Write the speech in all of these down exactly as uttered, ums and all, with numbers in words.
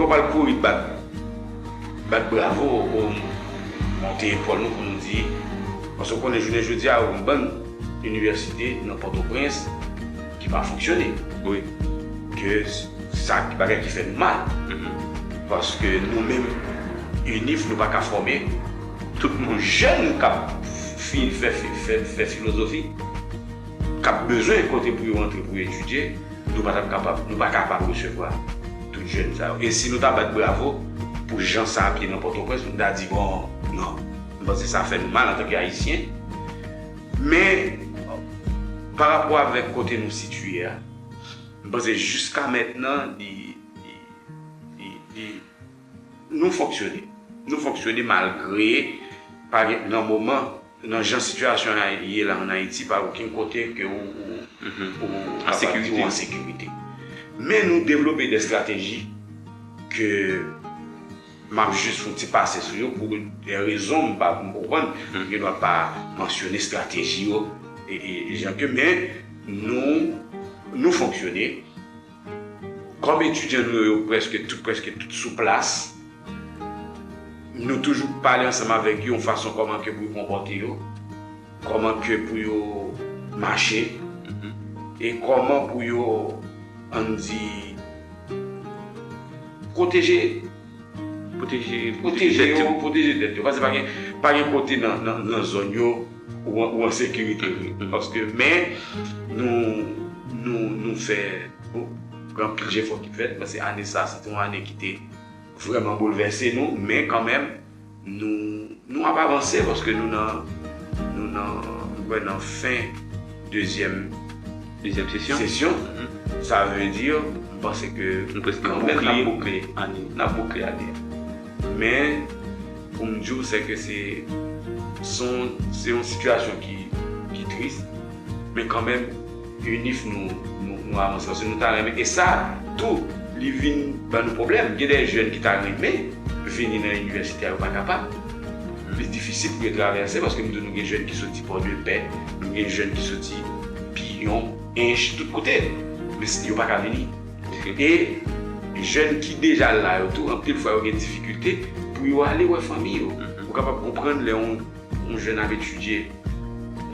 Ou pral kouri bat, bat bravo, ou monte epòl nou pou nou di, paske w konnen jounen jodi a, yon bann inivèsite nan Pòtoprens ki pa fonksyone. Wi. Ke sa ki bagay ki fè nou mal. Paske nou menm, UNIF, nou pa ka fòme tout moun jèn k ap fin fè, fè, fè filozofi, k ap bezwen kote pou yo antre pou yo etidye, nou pa t ap kapab, nou pa kapab resevwa tout jèn sa yo. E si nou ta bat bravo pou jan sa ap ye nan Pòtoprens, nou ta di, bon, non, m panse sa fè nou mal antanke Ayisyen. Men, pa rapò avèk kote nou sitiye a, m panse jiska mentnan, li, li, li, li, nou fonksyone. Nou fonksyone malgre pa gen, nan moman, nan jan sitiyasyon an ye la ann Ayiti, pa okenn kote ke ou, ou, ou kapab di ou an sekirite. Men nou devlope de estrateji ke m ap jis fè yon ti pase sou yo pou de rezon m pa, m konprann. M gen dwa pa mansyone estrateji yo, e, e, e jan ke, men nou, nou fonksyone. Kòm etidyan nou yo, yo prèske tout, prèske tout sou plas, nou toujou pale ansanm avèk yo yon fason kòman ke pou yo konpòte yo, kòman ke pou yo mache, e kòman pou yo, ann di, pwoteje, pwoteje, pwoteje yo, pwoteje tèt yo. Paske pa gen, pa gen kote nan, nan, nan zòn yo ou, ou an sekirite vre. Paske, men, nou, nou, nou fè, bon, gen anpil jefò ki fèt, paske ane sa, se te yon ane ki te vrèman boulvèse nou, men kanmenm, nou, nou ap avanse paske nou nan, nou nan, nou kwè nan fen dezyèm, dezyèm sesyon. Sesyon. Sa vle di, m panse ke nou prèske kanmenm n ap boukle ane, n ap boukle ane a. Men, pou m di w, se ke se, se yon, se yon sitiyasyon ki, ki tris, men kanmenm, UNIF nou, nou, nou avanse. Paske nou ta renmen. E sa, tou, li vin ban nou pwoblèm. Gen de jèn ki ta renmen vini nan inivèsite a, yo pa kapab. Li difisil pou yo travèse paske m di w, nou gen jèn ki soti Pòdepè, nou gen jèn ki soti Piyon, Ench, tout kote. Men s- yo pa ka vini. E jèn ki deja la yo tou, anpil fwa yo gen difikilte pou yo ale wè fanmi yo. Ou kapab konprann lè yon, yon jèn ap etidye,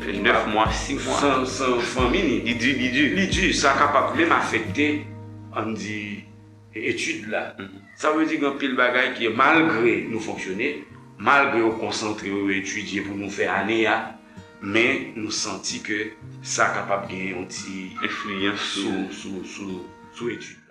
fè nèf mwa, sis mwa, san, san fanmi ni. Li di, li di. Li di, sa kapab menm afekte, ann di, etid la. Sa vle di gen anpil bagay ki, malgre nou fonksyone, malgre yo konsantre, yo etidye pou nou fè ane a, men nou santi ke sa kapab gen yon ti enfliyans sou, sou, sou, sou etid.